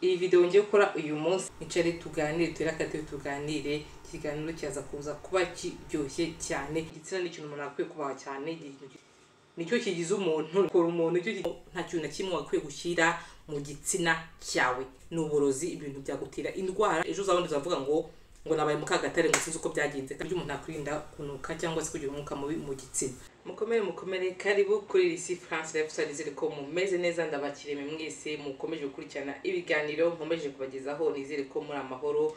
Iyi video ngiye gukora uyu munsi, nicare tuganire, turakate tuganire, ikiganiro cyaza kuza kuba kiryoshye cyane. Igitsina ni ikintu umuntu akwiye kubaha cyane, nicyo kigize umuntu, kora umuntu icyo nta kintu na kimwe wakwiye gushyira mu gitsina cyawe. Ni uburozi, ibintu byagutera indwara. Ejo uzabona uzavuga ngo nabaye mukagatare, ngo sinzi uko byagenze. Kandi umuntu akwirinda kunuka cyangwa se kugira umwuka mubi mu gitsina. Mukomere, karibu kuri Lisi France Lifestyle. Nizere ko mumeze neza, ndabakireme mwese mukomeje gukurikirana ibiganiro nkomeje kubagezaho. Nizere ko muri amahoro.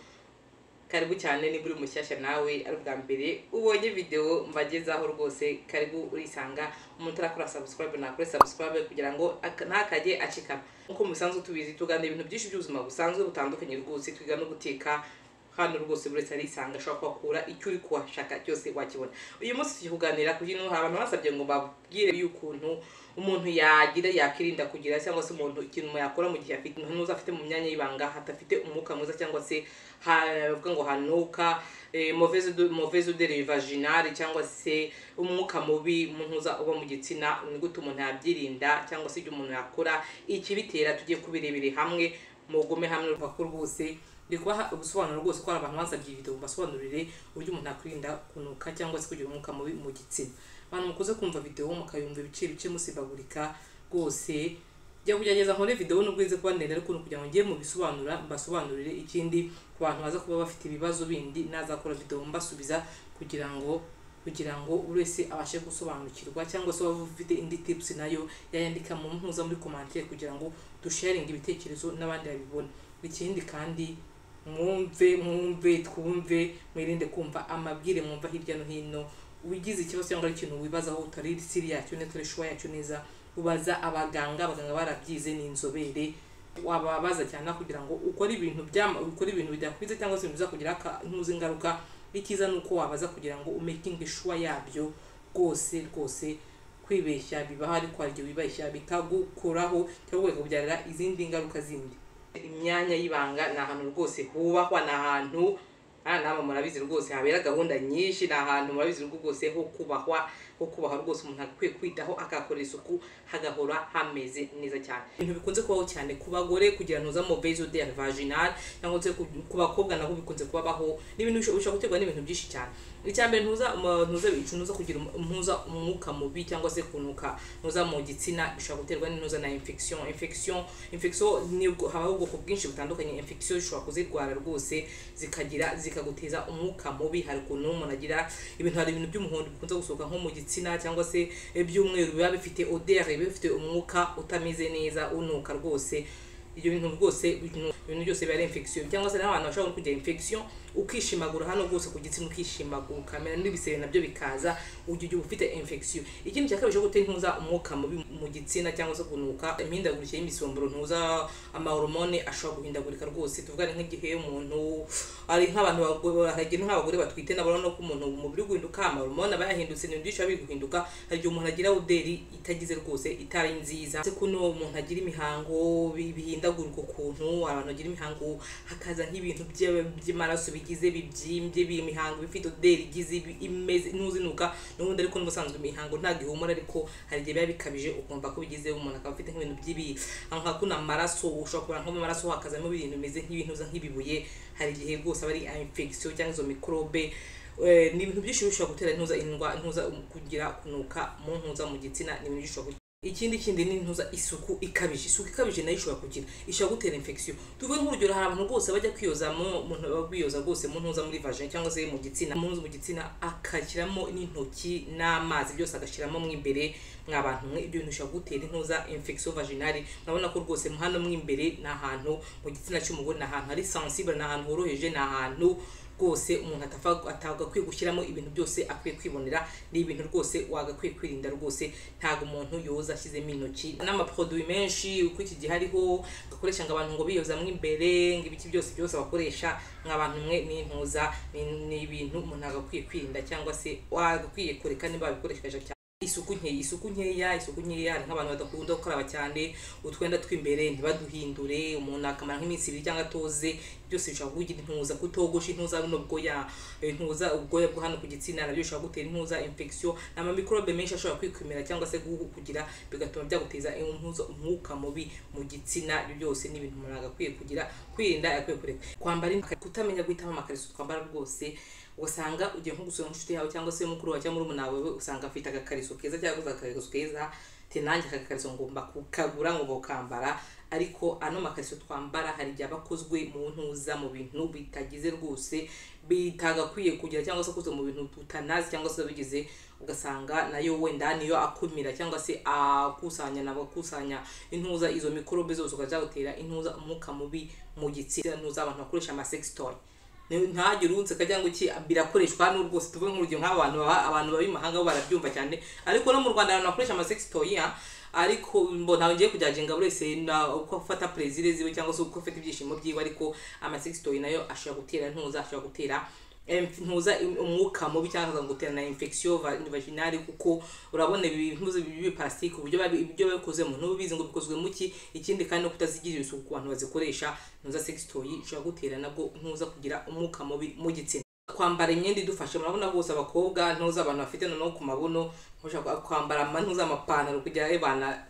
Karibu cyane, niba uri mushyashya nawe ari ubwa mbere ubonye video mbagezaho, rwose karibu urisanga. Umuntu utarakora subscribe nakore subscribe kugira ngo ntakajye acikana. Nkuko musanzwe tubizi, tuganira ibintu byinshi by'ubuzima busanzwe butandukanye rwose, twiga no guteka hano rwose. Buri wese arisanga, ashobora kuhakura icyo uri kuhashaka cyose wakibona. Uyu munsi tugiye kuganira ku kintu abantu basabye ngo babwire y'ukuntu umuntu yagira yakirinda kugira, cyangwa se umuntu ikintu yakora mu gihe afite ntuza afite mu myanya y'ibanga hatafite umwuka mwiza, cyangwa se havuga ngo hanuka, mauvaise odeur vaginale, cyangwa se umwuka mubi umuntu uba mu gitsina. Ni gute umuntu yabyirinda, cyangwa se ibyo umuntu yakora ikibitera? Tugiye kubirebere hamwe, mugume hamwe bakuru bose. Ndi kubaha ubusobanuro rwose ko abantu basabye video basobanurire uburyo umuntu akwirinda kunuka cyangwa se kugira umwuka mubi mu gitsina. Abantu mukuze kumva video mukayumva ibice bice musibagurika rwose, jya kugerageza nkore video nubwo ize kuba ndende, ariko kugira ngo ngiye mu bisobanura mbasobanurire. Ikindi, ku bantu baza kuba bafite ibibazo bindi, nazakora video mbasubiza kugira ngo buri wese abashe gusobanukirwa, cyangwa se waba ufite indi tips nayo yayandika mu mpuza muri commentaire kugira ngo dusharinge ibitekerezo n'abandi babibone. Ikindi kandi mwumve twumve, mwirinde kumva amabwire mwumva hirya no hino. Ugize ikibazo cyangwa ikintu wibazaho utari siri yacyo neza, utari sure yacyo neza, ubaza abaganga. Abaganga barabyize, ni inzobere, wababaza cyane kugira ngo ukore ibintu ukore ibintu bidakwize cyangwa se ibintu bizakugira ntuzi ingaruka. Icyiza nuko wabaza kugira ngo umaking sure yabyo rwose. Rwose kwibeshya bibaho, ariko hari igihe wibeshya bikagukoraho cyangwa bikakubyarira izindi ngaruka zindi. Imyanya y'ibanga ni ahantu rwose hubahwa, ni ahantu nama murabizi rwose habera gahunda nyinshi, ni ahantu murabizi rwose ho kubahwa, rwose umuntu akwiye kwitaho, akakora isuku, hagahora hameze neza cyane. Ibintu bikunze kubaho cyane ku bagore kugira ntuza mauvaise odeur vaginale, cyangwa se ku bakobwa naho bikunze kubabaho. Ni ibintu bishobora guterwa n'ibintu byinshi cyane. Icya mbere, ntuza kugira ntuza umwuka mubi cyangwa se kunuka ntuza mu gitsina, bishobora guterwa n'intuza na infection. Infection nibwo habaho ubwoko bwinshi butandukanye. Infection ushobora kuzirwara rwose zikagira zikaguteza umwuka mubi. Hari ukuntu umuntu agira ibintu, hari ibintu by'umuhondo bikunze gusohoka nko mu gitsina, cyangwa se iby'umweru biba bifite odeur, biba bifite umwuka utameze neza, unuka rwose. Ibyo bintu rwose, ibintu byose biba ari infection. Cyangwa se n'abantu bashobora kugira infection, ukishimagura hano rwose ku gitsina, ukishimagura ukamera n'ibisebe nabyo bikaza, ujya ufite infection. Ikindi cya kabiri cyo gutera ntuza umwuka mubi mu gitsina cyangwa se kunuka, imihindagurikire y'imisemburo, ntuza amahormone ashobora guhindagurika rwose. Tuvugane nk'igihe umuntu ari nk'abantu bagore nk'abagore batwite, nabo no ko umuntu umubiri guhinduka, amahormone aba yahindutse, n'ibintu byinshi biba guhinduka. Hari igihe umuntu agira odeur itagize rwose, itari nziza. Se kuno umuntu agira imihango bihindagurika, ukuntu abantu bagira imihango hakaza nk'ibintu by'amaraso bigize bibyimbye, imihango bifite odeur igize imeze ntuzinuka n'ubundi, ariko n'ubusanzwe imihango ntabwo ihumura, ariko hari igihe biba bikabije ukumva ko bigize, umuntu akaba afite nk'ibintu by'ibi nka kuna amaraso, ushobora kubona nko mu maraso hakazamo ibintu bimeze nk'ibintu nk'ibibuye. Hari igihe rwose aba ari infection cyangwa izo microbe. Ni ibintu byinshi bishobora gutera ntuza indwa ntuza kugira kunuka mu ntuza mu gitsina, ni ibintu bishobora. Ikindi kindi ni ntuza isuku ikabije. Isuku ikabije nayo ishobora kugira, ishobora gutera infection. Tuvuge nk'urugero, hari abantu rwose bajya kwiyoza mu muntu biyoza rwose mu ntuza muri vagin cyangwa se mu gitsina, mu ntuza mu gitsina akashyiramo n'intoki n'amazi byose agashyiramo mu imbere. Mwabantu mwe, ibyo bintu bishobora gutera intuza infection vaginale. Murabona ko rwose hano mu imbere ni ahantu mu gitsina cy'umugore, ni ahantu hari sensible, ni ahantu horoheje, ni ahantu rwose umuntu atagakwiye gushyiramo ibintu byose akwiye kwibonera. Ni ibintu rwose wagakwiye kwirinda rwose. Ntago umuntu yoza ashyizemo intoki n'amaproduit menshi uko iki gihe hariho gakoresha ngo abantu ngo biyoza mu imbere, ngo ibiki byose byose bakoresha. Nk'abantu mwe, n'intuza ni ibintu umuntu agakwiye kwirinda, cyangwa se wagakwiye kureka niba babikoresheje cyane. Isuku nkeya, isuku nkeya, isuku nkeya. Hari nk'abantu badakunda gukaraba cyane, utwenda tw'imbere ntibaduhindure, umuntu akamara nk'iminsi 2 cyangwa atoze, byose bishobora kugira intuza. Kutogosha intuza buno bwoya, intuza ubwoya bwo hano ku gitsina, nabyo bishobora gutera intuza infection, ama microbe menshi ashobora kwikwimira cyangwa se kugira, bigatuma byaguteza intuza umwuka mubi mu gitsina. Ibyo byose ni ibintu umuntu agakwiye kugira kwirinda, akwiye kureka kwambara, kutamenya guhitamo amakariso twambara rwose. Ugasanga ugiye nko gusura inshuti yawe cyangwa se mukuru wawe cyangwa murumuna wawe, usanga afite agakariso keza cyangwa agakariso keza, te nanjye aka gakariso ngomba kukagura, ngomba kukambara. Ariko ano makariso twambara hari igihe aba akozwe mu ntuza, mu bintu bitagize rwose, bitagakwiye kugira, cyangwa se akozwe mu bintu tutanazi cyangwa se bigize, ugasanga nayo wenda niyo akumira cyangwa se akusanya, nabwo akusanya intuza izo mikorobe zose, ukazagutera intuza umwuka mubi mu gitsina. Intuza abantu bakoresha ama sex toy, ntagire unseka cyangwa iki, birakoreshwa hano rwose. Tuvuge nk'urugero nk'abantu abantu baba imahanga bo barabyumva cyane, ariko no mu Rwanda abantu bakoresha ama sex toy ya, ariko mbona ngiye kujyajenga buri wese na uko afata plaisir ziwe cyangwa se uko afata ibyishimo byiwe. Ariko ama sex toy nayo ashobora gutera ntuza, ashobora gutera ntuza umwuka mubi cyangwa gutera na infection vaginale, kuko urabona ibintu bibi plastique uburyo ibyo babikozemo ntubizi ngo bikozwe mu ki. Ikindi kandi no kutazigirira isuku ku bantu bazikoresha, ntuza sex toy ishobora gutera nabwo ntuza kugira umwuka mubi mu gitsina. Kwambara imyenda idufashe, murabona bose abakobwa ntuza abantu bafite noneho ku mabuno ushaka kwambara ntuza amapantaro kugira ebana,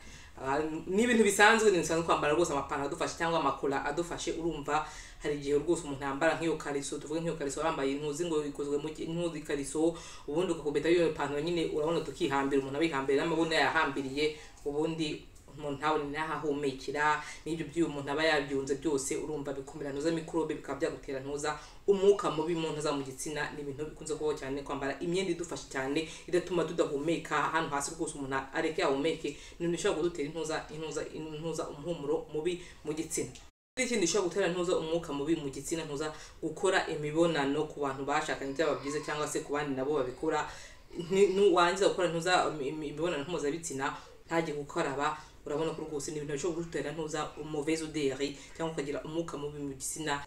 ni ibintu bisanzwe, ni bisanzwe kwambara rwose amapantaro adufashe cyangwa amakora adufashe. Urumva hari igihe rwose umuntu yambara nk'iyo kariso, tuvuge nk'iyo kariso wambaye ntuzi ngo ikozwe mu ntuzi kariso, ubundi ukakubita iyo pantaro nyine, urabona tukihambira, umuntu abihambira n'amabuno yayahambiriye, ubundi umuntu ntabone n'ahahumekera, n'ibyo by'uyu muntu aba yabyunze byose, urumva bikumira ntuza mikorobe, bikaba byagutera ntuza umwuka mubi mu ntuza mu gitsina. Ni ibintu bikunze kubaho cyane, kwambara imyenda idufasha cyane idatuma tudahumeka hano hasi rwose, umuntu areke yahumeke, ni ibintu bishobora kudutera intuza intuza intuza umuhumuro mubi mu gitsina. Ikindi gishobora gutera ntuza umwuka mubi mu gitsina, ntuza gukora imibonano ku bantu bashakanye byaba byiza cyangwa se ku bandi nabo babikora, warangiza gukora ntuza imibonano mpuzabitsina ntajye gukaraba, urabona ko rwose ni ibintu bishobora gutera ntuza mauvaise odeur cyangwa ukagira umwuka mubi mu gitsina.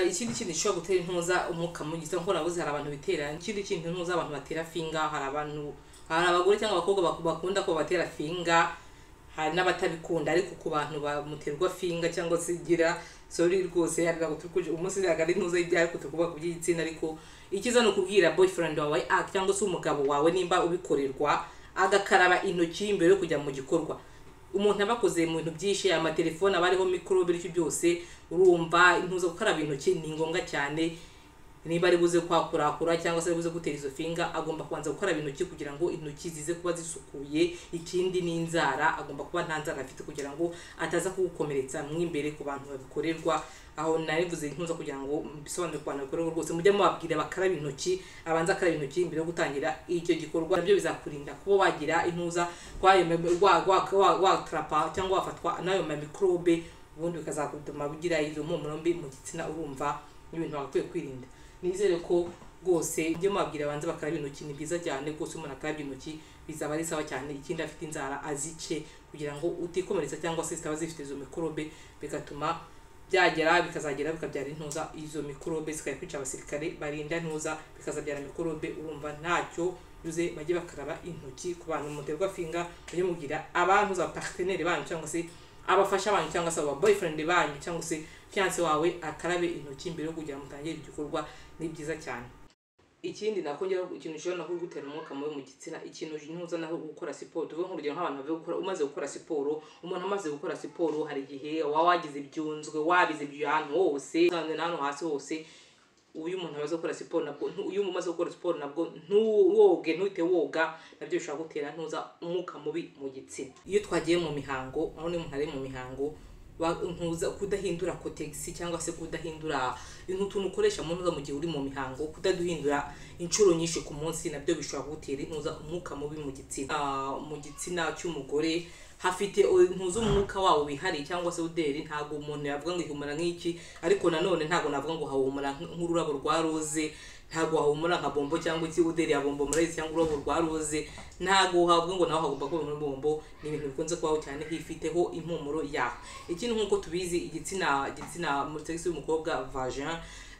Ikindi kintu gishobora gutera ntuza umwuka mu gitsina, nkuko navuze hari abantu bitera, ikindi kintu ntuza abantu batera finger, hari abantu, hari abagore cyangwa abakobwa bakunda ko batera finger, hari n'abatabikunda, ariko ku bantu bamuterwa finger cyangwa se gira sorry rwose, ntabwo turi kuje umunsi ari ntuza ibyo, ariko turi kuvuga ku by'igitsina. Ariko ikiza ni ukubwira boyfriend wawe cyangwa se umugabo wawe nimba ubikorerwa, agakaraba intoki mbere yo kujya mu gikorwa. Umuntu aba akoze mu bintu byinshi, amatelefone aba ariho mikorobe, bityo byose urumva intuza gukaraba intoki ni ngombwa cyane. Niba ari buze kwakurakura cyangwa se ari buze gutera izo finger, agomba kubanza gukaraba intoki kugira ngo intoki zize kuba zisukuye. Ikindi ni inzara, agomba kuba nta nzara afite kugira ngo ataza kugukomeretsa mo imbere ku bantu babikorerwa. Aho narivuze intuza kugira ngo mbisobanure ku bantu babikorerwa rwose, mujye mubabwira bakaraba intoki, abanza akaraba intoki mbere yo gutangira icyo gikorwa. Nabyo bizakurinda kuba wagira intuza watrapa cyangwa wafatwa n'ayo ma microbe, ubundi bikazakutuma ugira izo mpumuro mbi mu gitsina. Urumva ni ibintu bagakwiye kwirinda. Nizere ko rwose mujye mubabwira abanze bakaraba intoki, ni byiza cyane rwose. Umuntu akarabye intoki bizaba ari sawa cyane. Ikindi afite inzara azice kugira ngo utikomeretsa cyangwa se zitaba zifite izo mikorobe, bigatuma byagera bikazagera bikabyara intuza, izo mikorobe zikajya kwica abasirikare barinda ntuza, bikazabyara mikorobe. Urumva ntacyo yuze, bajye bakaraba intoki. Ku bantu muterwa finger, mujye mubwira abantu za partenaire banyu cyangwa se abafasha banyu cyangwa se aba boyfriend banyu cyangwa se fiancé wawe akarabe intoki mbere yo kugira ngo mutangire igikorwa, ni byiza cyane. Ikindi nakongera, ikintu gishobora no kugutera umwuka mubi mu gitsina, ikintu ntuza naho gukora siporo. Tuvuge nk'urugero nk'abantu bavuye gukora, umaze gukora siporo, umuntu amaze gukora siporo, hari igihe waba wagize ibyunzwe, wabize ibyo ahantu hose na hano hasi hose. Uyu umuntu amaze gukora siporo nabwo, iyo umaze gukora siporo nabwo ntuwoge, ntuhite woga, nabyo bishobora gutera ntuza umwuka mubi mu gitsina. Iyo twagiye mu mihango, aho niyo umuntu ari mu mihango, ntuza kudahindura Kotex cyangwa se kudahindura utuntu ukoresha mu ntuza mu gihe uri mu mihango, kudaduhindura inshuro nyinshi ku munsi, nabyo bishobora gutera intuza umwuka mubi mu gitsina. Mu gitsina cy'umugore hafite ntuza umwuka wawo wihariye cyangwa se odeur, ntabwo umuntu yavuga ngo ihumura nk'iki, ariko nanone ntabwo navuga ngo hahumura nk'ururabo rwa rose, ntabwo hahumura nka bombo cyangwa iki, odeur ya bombo murayizi, cyangwa ururabo rwa rose, ntabwo havuga ngo naho hagomba kuba muri bombo. Ni ibintu bikunze kubaho cyane, hifiteho impumuro yaho. Ikindi nk'uko tubizi, igitsina muri sexe y'umukobwa, vagin,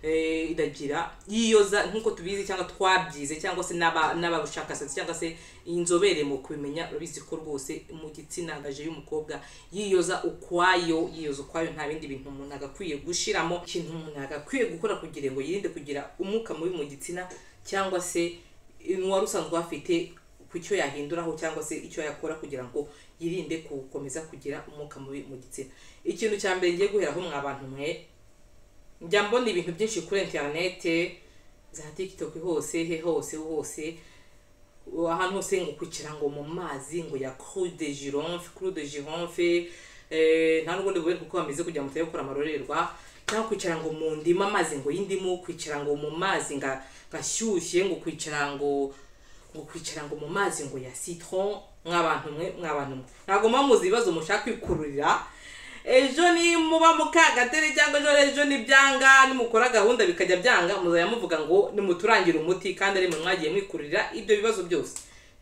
iragira yiyoza nk'uko tubizi cyangwa twabyize cyangwa se n'abashakashatsi cyangwa se inzobere mu kubimenya, urabizi ko rwose mu gitsina gaje y'umukobwa yiyoza ukwayo, yiyoza ukwayo, nta bindi bintu umuntu agakwiye gushiramo. Ikintu umuntu agakwiye gukora kugira ngo yirinde kugira umwuka mubi mu gitsina cyangwa se wari usanzwe afite, ku cyo yahinduraho cyangwa se icyo yakora kugira ngo yirinde gukomeza kugira umwuka mubi mu gitsina. Ikintu cya mbere ngiye guheraho mwa bantu mwe, njya mbona ibintu byinshi kuri internet za TikTok hose he hose hose ahantu hose, ngo kwicara ngo mu mazi ngo ya clou de girofle, clou de girofle, nta n'ubundi bubere kuko bameze kugira ngo mutaye gukora amarorerwa, cyangwa kwicara ngo mu ndimu, amazi ngo y'indimu, kwicara ngo mu mazi ngashyushye, ngo kwicara ngo kwicara ngo mu mazi ngo ya citron. Mwabantu mwe, mwabantu mwe, ntabwo muba muzi ibibazo mushaka kwikururira. Ejo ni muba mukagateri cyangwa ejo ni byanga, nimukora gahunda bikajya byanga, muzajya muvuga ngo nimuturangira umuti, kandi ari mwe mwagiye mwikururira ibyo bibazo byose.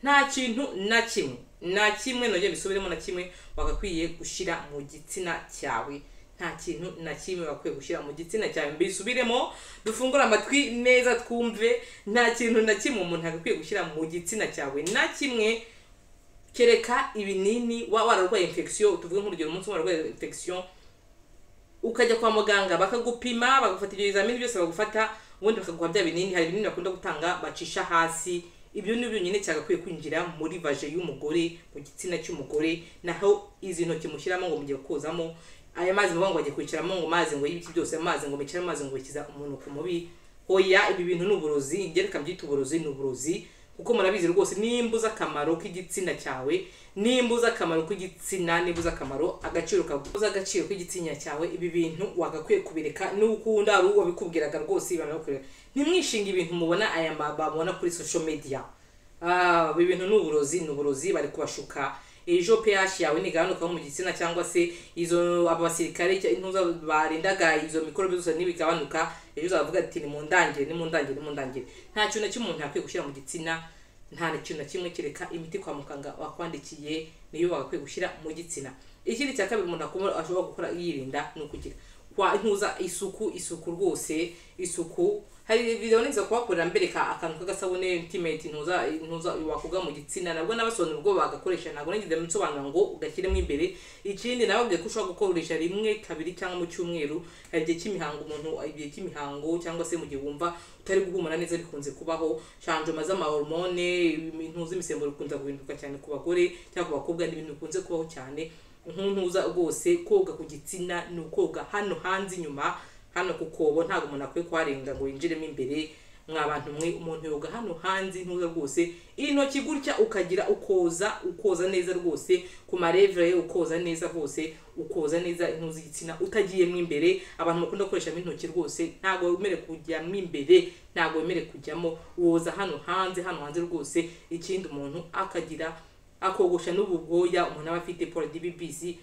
Nta kintu na kimwe na kimwe, nongeye bisubiremo, na kimwe wagakwiye gushyira mu gitsina cyawe. Nta kintu na kimwe bakwiye gushyira mu gitsina cyawe. Mbisubiremo, dufungure amatwi neza twumve. Nta kintu na kimwe umuntu agakwiye gushyira mu gitsina cyawe, na kimwe, kereka ibinini. Wararwaye infection, tuvuge nk'urugero umunsi wararwaye infection ukajya kwa muganga bakagupima, bagufata ibyo bizamini byose bagufata, ubundi bakaguha bya binini. Hari ibinini bakunda gutanga bacisha hasi, ibyo ni byonyine cyagakwiye kwinjira muri vaje y'umugore, mu gitsina cy'umugore. Naho izi ntoki mushyiramo ngo mugiye kozamo aya mazi, muvuga ngo bagiye kwicaramo ngo mazi ngo y'ibiki byose, amazi ngo micare amazi ngo bikiza umunuko mubi. Hoya, ibi bintu ni uburozi, ngereka mbyita uburozi, ni uburozi, kuko murabizi rwose nimba uzi akamaro k'igitsina cyawe, nimba uzi akamaro k'igitsina, nimba uzi akamaro agaciro kaguze agaciro k'igitsina cyawe, ibi bintu wagakwiye kubireka. N'ukunda ari uwo bikubwiraga rwose, ibana bakureka. Ntimwishinge ibintu mubona aya babona kuri social media. Ibi bintu ni uburozi, ni uburozi, bari kubashuka. Ejo pH yawe nigabanuka mu gitsina cyangwa se izo abasirikare intuza barindaga izo mikorobe zose nibigabanuka, ejo uzavuga ati nimundangire, nimundangire, nimundangire. Nta kintu na kimwe umuntu yakwiye gushyira mu gitsina, nta kintu na kimwe, kereka imiti kwa muganga wakwandikiye, niyo bagakwiye gushyira mu gitsina. Ikindi cya kabiri umuntu ashobora gukora yirinda ni ukugira kwa intuza isuku, isuku rwose, isuku. Hari video niza kubakorera mbereka akantu k'agasabune intimate intuza wakuga mu gitsina, nabwo nabasobanura ubwo bagakoresha, ntabwo nigeze nsobanura ngo ugashyiremo imbere. Ikindi nababwiye ko ushobora gukoresha rimwe, kabiri cyangwa mu cyumweru. Hari igihe cy'imihango umuntu, igihe cy'imihango cyangwa se mu gihe wumva utari guhumura neza bikunze kubaho, changement z'amahormone, intuza imisemburo ikunze guhinduka cyane ku bagore cyangwa ku bakobwa, ni ibintu bikunze kubaho cyane. Nkuntuza rwose koga ku gitsina ni ukoga hano hanze inyuma, hano ku kobo, ntabwo umuntu akwiye kuharenga ngo yinjiremo imbere. Mwa bantu mwe, umuntu yoga hano hanze intuza rwose, intoki gutya ukagira ukoza, ukoza neza rwose ku marevre, ukoza neza rwose, ukoza neza intuza igitsina utagiyemo imbere. Abantu bakunda gukoreshamo intoki rwose ntabwo wemerewe kujyamo imbere, ntabwo wemerewe kujyamo, woza hano hanze, hano hanze rwose. Ikindi umuntu akagira akogosha n'ubu bwoya umuntu aba afite pubis,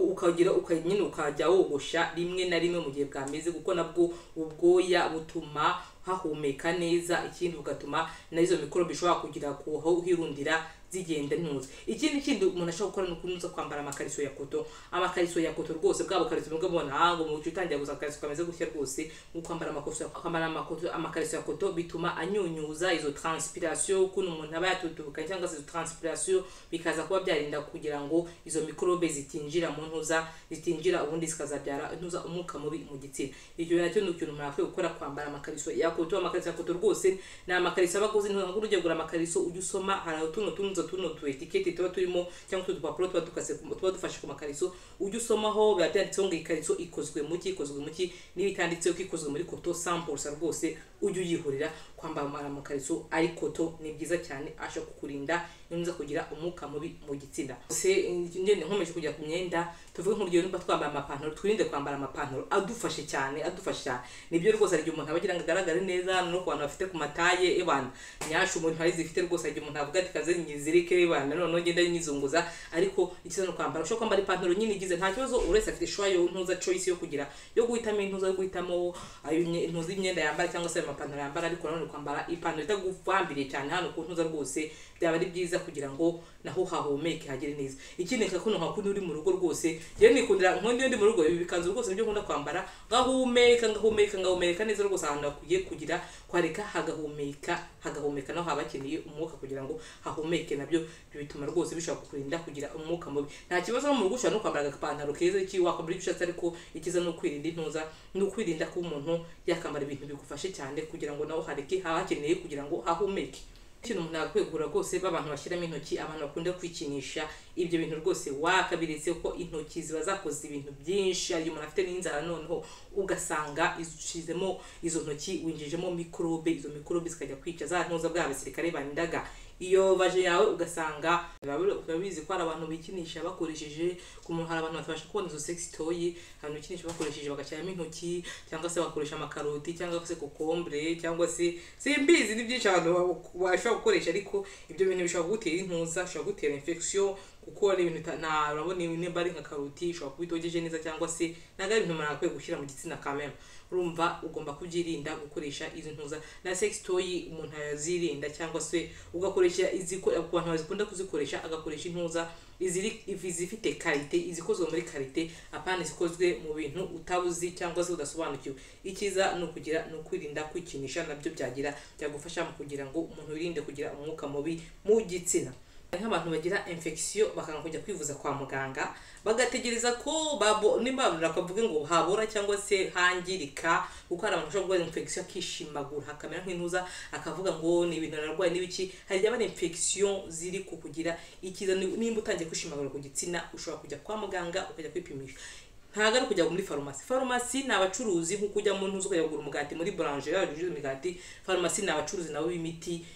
ukagira nyine ukajya wogosha rimwe na rimwe mu gihe bwameze, kuko nabwo ubwoya butuma hahumeka neza, ikindi bugatuma n'izo mikorobe ishobora kugira kuho hirundira zigenda ntuza. Ikindi kindi umuntu ashobora gukora ni ukunuza kwambara amakariso ya koto, amakariso ya koto rwose, bwa bukariso bwo mubona ngo mu utangiye guza akariso kameze gutya rwose, kwambara amakoso, kwambara amakariso ya koto bituma anyunyuza izo transpiration, ukuntu umuntu aba yatutubuka cyangwa se izo transpiration bikaza kuba byarinda kugira ngo izo mikorobe zitinjira mu ntuza, zitinjira ubundi zikazabyara intuza umwuka mubi mu gitsina. Icyo nacyo ni ikintu umuntu akwiye gukora, kwambara amakariso ya koto. Amakariso ya koto rwose ni amakariso aba akoze intuza, ujya kugura amakariso ujya usoma, hari utuntu tunuza tuno tu etikete tuba turimo cyangwa udupapuro tuba dukase tuba dufashe ku makariso, ujya usomaho biba byanditseho ngo ikariso ikozwe mu ki, ikozwe mu ki, niba itanditseho ko ikozwe muri koto 100% rwose ujye uyihurira. Kwambara amakariso ari koto ni byiza cyane, ashobora kukurinda intuza kugira umwuka mubi mu gitsina. Se ngende nkomeje kujya ku myenda, tuvuge nk'urugero nimba twambaye amapantaro, twirinde kwambara amapantaro adufashe cyane, adufashe cyane. Nibyo rwose hari igihe umuntu aba agira ngo agaragare neza, no ku bantu bafite ku mataye ebana nyashu umuntu hari zifite rwose, hari igihe umuntu avuga ati kaze nyizirike ebana none ngenda nyizunguza, ariko ikiza no kwambara, ushobora kwambara ipantaro nyine igize nta kibazo, uretse afite choix yo ntuza choice yo kugira yo guhitamo intuza, yo guhitamo intuza imyenda yambara cyangwa se amapantaro yambara, ariko nanone kwambara ipantaro itagufambiriye cyane hano ku ntuza rwose Byaba ari byiza kugira ngo naho hahumeke hagere neza. Ikindi nka kuno nka kuno uri mu rugo rwose, njye nikundira nkundi ndi mu rugo ibi bikanzu rwose nibyo nkunda kwambara, ngahumeka ngahumeka ngahumeka neza rwose. Ahantu hakwiye kugira kwareka hagahumeka hagahumeka, naho haba hakeneye umwuka kugira ngo hahumeke, nabyo bituma rwose bishobora kukurinda kugira umwuka mubi. Nta kibazo no mu rugo ushobora no kwambara agapantaro keza, iki wakwambara ibyo ushatse, ariko ikiza ni ukwirinda intuza, ni ukwirinda ko umuntu yakambara ibintu bigufashe cyane kugira ngo naho hareke haba hakeneye kugira ngo hahumeke. Ikintu umuntu agakwiye kugura rwose, b'abantu bashyiramo intoki, abantu bakunda kwikinisha, ibyo bintu rwose wakabiretse, kuko intoki ziba zakoze ibintu byinshi. Hari umuntu afite n'inzara, noneho ugasanga ushizemo izo ntoki, winjijemo mikorobe, izo mikorobe zikajya kwica za ntuza bwa basirikare barindaga iyo vaje yawe. Ugasanga urabizi ko hari abantu bikinisha bakoresheje ku muntu, hari abantu batabasha kubona izo sex toy, abantu bikinisha bakoresheje bagashyiramo intoki, cyangwa se bakoresha amakaroti, cyangwa se kokombure, cyangwa se simbizi, ni byinshi abantu bashobora gukoresha. Ariko ibyo bintu bishobora kugutera intuza, bishobora kugutera infection, kuko ari ibintu nta urabona nimba ari nka karoti ishobora kuba itogeje neza, cyangwa se ntabwo ari ibintu umuntu akwiye gushyira mu gitsina kameme. Urumva ugomba kubyirinda gukoresha izi ntuza na sex toy, umuntu yazirinda, cyangwa se ugakoresha iziko ku bantu bazikunda kuzikoresha, agakoresha intuza iziri izifite qualité, izikozwe muri qualité, apana izikozwe mu bintu utabuzi cyangwa se udasobanukiwe. Icyiza ni ukugira ni ukwirinda kwikinisha, nabyo byagira byagufasha mu kugira ngo umuntu wirinde kugira umwuka mubi mu gitsina. Nk'abantu bagira infection bakanga kujya kwivuza kwa muganga, bagategereza ko babo nimba bakavuga ngo habora cyangwa se hangirika, kuko hari abantu bashobora kurwara infection akishimagura hakamera nk'intuza, akavuga ngo ni ibintu narwaye n'ibiki. Hari igihe aba ari infection ziri kukugira. Ikiza nimba utangiye kwishimagura ku gitsina, ushobora kujya kwa muganga ukajya kwipimisha, ntabwo ari kujya muri farumasi. Farumasi ni abacuruzi, nk'uko ujya mu ntuza ukajya kugura umugati muri boulangerie bacuruza imigati. Farumasi ni abacuruzi nabo b'imiti,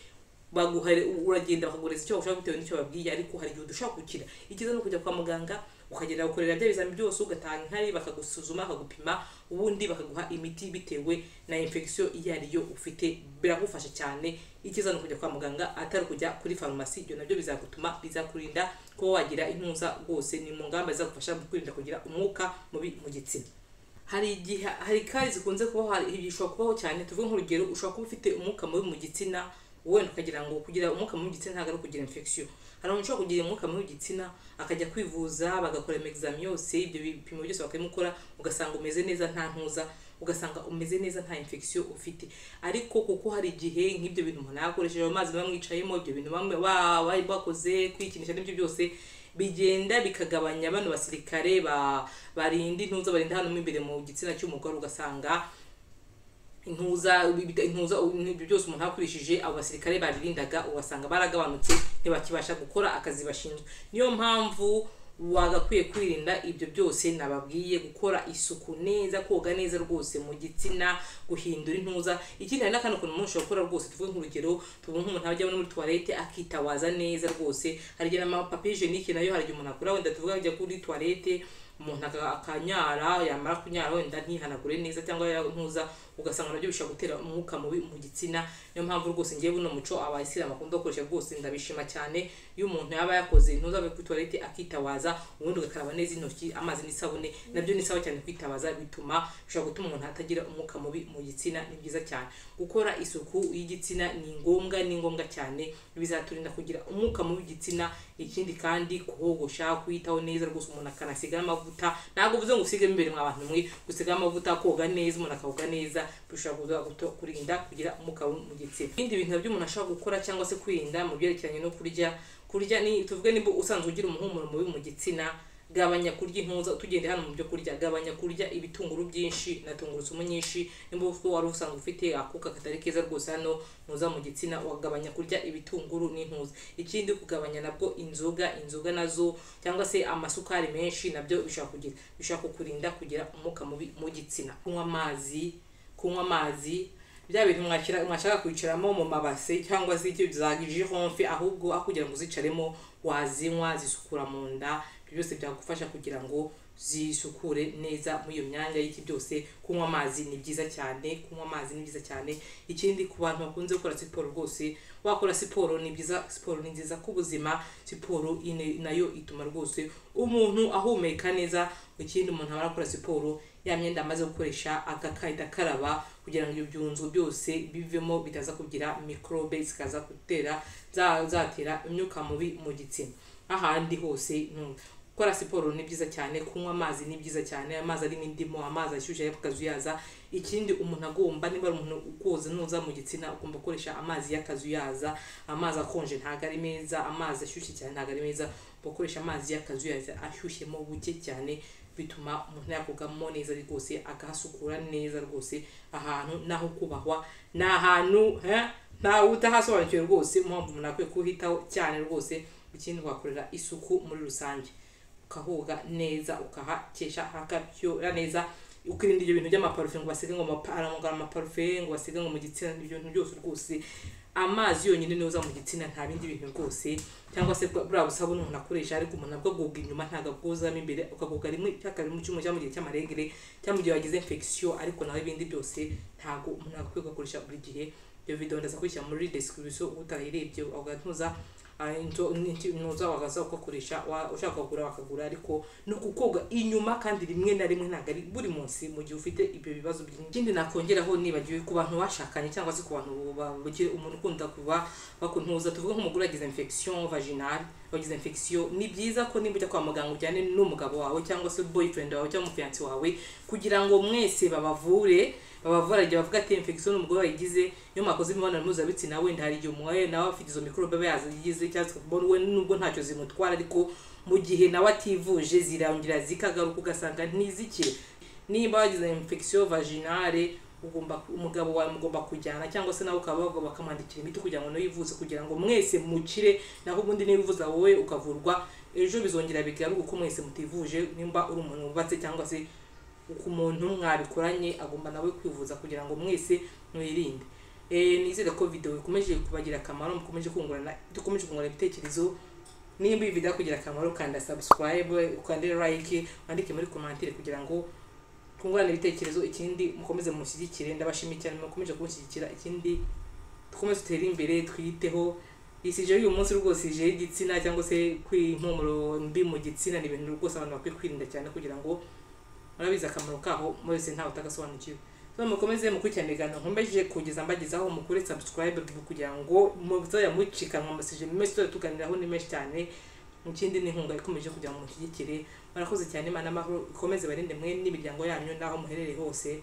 baguha, uragenda bakagureza icyo bashaka bitewe n'icyo babwiye, ariko hari igihe udushobora gukira. Icyiza ni ukujya kwa muganga, ukagenda gukorera bya bizami byose, ugatanga inkari, bakagusuzuma, bakagupima, ubundi bakaguha imiti bitewe na infection iyo ariyo ufite. Biragufasha cyane. Icyiza ni ukujya kwa muganga atari kujya kuri farumasi. Ibyo nabyo bizagutuma bizakurinda kuba wagira intuza rwose, ni mu ngamba zizagufasha mu kwirinda kugira umwuka mubi mu gitsina. Hari igihe hari kari zikunze kubaho, hari bishobora kubaho cyane. Tuvuge nk'urugero, ushobora kuba ufite umwuka mubi mu gitsina, wenda ukagira ngo kugira umwuka mubi mu gitsina ntabwo ari ukugira infection. Hari umuntu ushobora kugira umwuka mubi mu gitsina akajya kwivuza, bagakora examen yose, ibyo bipimo byose bakabimukora, ugasanga umeze neza, nta ntuza, ugasanga umeze neza, nta infection ufite. Ariko kuko hari igihe nk'ibyo bintu umuntu yakoresheje, ayo mazi bamwicayemo, ibyo bintu bamwe bakoze kwikinisha n'ibyo byose bigenda bikagabanya bano basirikare barinda intuza, barinda hano mo imbere mu gitsina cy'umugore, ugasanga intuza ibyo byose umuntu yakurishije, abo basirikare baririndaga ugasanga baragabanutse, ntibakibasha gukora akazi bashinzwe. Niyo mpamvu wagakwiye kwirinda ibyo byose nababwiye: gukora isuku neza, koga neza rwose mu gitsina, guhindura intuza. Ikindi, hari n'akandi kuntu umuntu ushobora gukora rwose. Tuvuge nk'urugero, tuvuge nk'umuntu ajya muri toilette akitawaza neza rwose. Hari igihe n'ama papier hygiénique nayo, hari igihe umuntu akora, wenda tuvuge ajya kuri toilette, umuntu akanyara, yamara kunyara wenda ntihanagure neza cyangwa ntuza, ugasanga nabyo bishobora gutera umwuka mubi mu gitsina. Niyo mpamvu rwose ngewe buno muco abayisilamu bakunda gukoresha rwose ndabishima cyane. Iyo umuntu yaba yakoze intuza avuye kuri toilette akitawaza, ubundi ugakaraba neza intoki amazi n'isabune, nabyo ni sawa cyane. Kwitabaza bituma bishobora gutuma umuntu atagira umwuka mubi mu gitsina, ni byiza cyane. Gukora isuku y'igitsina ni ngombwa, ni ngombwa cyane, bizaturinda kugira umwuka mubi w'igitsina. Ikindi kandi, kogosha, kwitaho neza rwose, umuntu akanasiga amavuta. Ntabwo uvuze ngo usigemo imbere mwa bantu mwe, gusiga amavuta, koga neza, umuntu akakoga neza, bishobora kurinda kugira umwuka mubi mu gitsina. Ibindi bintu nabyo umuntu ashobora gukora cyangwa se kwirinda mu byerekeranye no kurya ni, tuvuge nimba usanzwe ugira umuhumuro mubi mu gitsina, gabanya kurya intuza. Tugende hano mu byo kurya, gabanya kurya ibitunguru byinshi na tungurusumu nyinshi. Nimba wari usanzwe ufite akuka katari keza rwose hano ntuza mu gitsina, wagabanya kurya ibitunguru n'intuza. Ikindi, kugabanya nabwo inzoga, inzoga nazo cyangwa se amasukari menshi, nabyo bishobora kukurinda kugira umwuka mubi mu gitsina. Kunywa amazi, bya bintu mwakira mwashaka kwicaramo mu mabase cyangwa se icyo za girofle, ahubwo aho kugira ngo uzicaremo wazinywa, zisukura mu nda. Ibyo byose byagufasha kugira ngo zisukure neza muri iyo myanya y'iki byose. Kunywa amazi ni byiza cyane, kunywa amazi ni byiza cyane. Ikindi, ku bantu bakunze gukora siporo, rwose wakora siporo ni byiza, siporo ni nziza ku buzima. Siporo nayo ituma rwose umuntu ahumeka neza. Ikindi, umuntu aba arakora siporo, ya myenda amaze gukoresha agahita akaraba kugira ngo ibyo byunzwe byose bivemo, bitaza kugira mikorobe zikaza gutera zatera imyuka mubi mu gitsina ahandi hose. Gukora siporo ni byiza cyane, kunywa amazi ni byiza cyane, amazi arimo indimu, amazi ashyushye y'akazuyaza. Ikindi, umuntu agomba, niba ari umuntu ukoza nuza mu gitsina, ugomba gukoresha amazi y'akazuyaza. Amazi akonje ntabwo ari meza, amazi ashyushye cyane ntabwo ari meza. Gukoresha amazi y'akazuyaza ashyushyemo buke cyane bituma umuntu yakogamo neza rwose, akahasukura neza rwose. Ahantu naho kubahwa ni ahantu ntawe utahasobanukiwe rwose, impamvu umuntu akwiye kuhitaho cyane rwose. Ikindi, wakorera isuku muri rusange, ukahoga neza, ukahakesha hakabyora neza, ukirinda ibyo bintu by'amaparufe ngo basige ngo amaparufe ngo basige ngo mu gitsina, ibyo bintu byose rwose. Amazi yonyine niyo uza mu gitsina, nta bindi bintu rwose, cyangwa se buriya busabune umuntu akoresha, ariko umuntu nabwo agoga inyuma, ntabwo abwozamo imbere, ukagoga rimwe cyangwa kabiri mu cyumweru, cyangwa mu gihe cy'amaregere, cyangwa mu gihe wagize infection, ariko naho ibindi byose ntabwo umuntu akwiye gukoresha buri gihe. Iyo video ndaza kuyishyira muri description, utayirebye ugatuza ntuza wagaza ugakoresha, ushaka kugura wakagura, ariko ni ukukoga inyuma kandi rimwe na rimwe, ntabwo ari buri munsi mu gihe ufite ibyo bibazo byinshi. Ikindi nakongeraho nibagiwe, ku bantu bashakanye cyangwa se ku bantu umuntu ukunda kuba bakuntuza, tuvuge nk'umugore wagize infection vaginale, wagize infection, ni byiza ko nimba ujya kwa muganga ujyane n'umugabo wawe cyangwa se boyfriend wawe cyangwa umufiancé wawe, kugira ngo mwese babavure. Babavura igihe bavuga ati infection umugore wayigize, iyo mwakoze imibonano mpuzabitsina, wenda hari igihe umwe nawe afite izo mikorobe aba yazigize, cyangwa se we nubwo ntacyo zimutwara, ariko mu gihe nawe ativuje zirongera zikagaruka, ugasanga ntizikire. Nimba wagize infection vaginale, ugomba umugabo wawe mugomba kujyana, cyangwa se nawe ukaba bakamwandikira imiti kugira ngo nawe yivuze, kugira ngo mwese mukire. Naho ubundi niba uvuza wowe ukavurwa, ejo bizongera bigaruka uko mwese mutivuje. Nimba uri umuntu wubatse cyangwa se ku muntu mwabikoranye, agomba nawe kwivuza kugira ngo mwese mwirinde. Nizere ko video ikomeje kubagira akamaro, mukomeje kungurana, dukomeje kungurana ibitekerezo. Nimba iyi video kugira akamaro, kanda subscribe, ukande like, wandike muri commentaire kugira ngo twungurane ibitekerezo. Ikindi, mukomeze mushyigikire, ndabashimiye cyane mukomeje kunshyigikira. Ikindi, dukomeze dutere imbere, twiyiteho. Isujet y'uyu munsi rwose, sujet y'igitsina cyangwa se kw'impumuro mbi mu gitsina, ni ibintu rwose abantu bakwiye kwirinda cyane, kugira ngo murabizi akamaro kaho mwese, ntawe utagasobanukiwe. So mukomeze mukurikirane ibiganiro nkomeje kugeza mbagezaho, mukore subscribe kugira ngo muzajya mucikanwa amasujet menshi tuzajya tuganiraho, ni menshi cyane. Ikindi, ni inkunga ikomeje kugira ngo mushyigikire. Murakoze cyane, Imana amahoro ikomeze barinde mwe n'imiryango yanyu n'aho muherereye hose.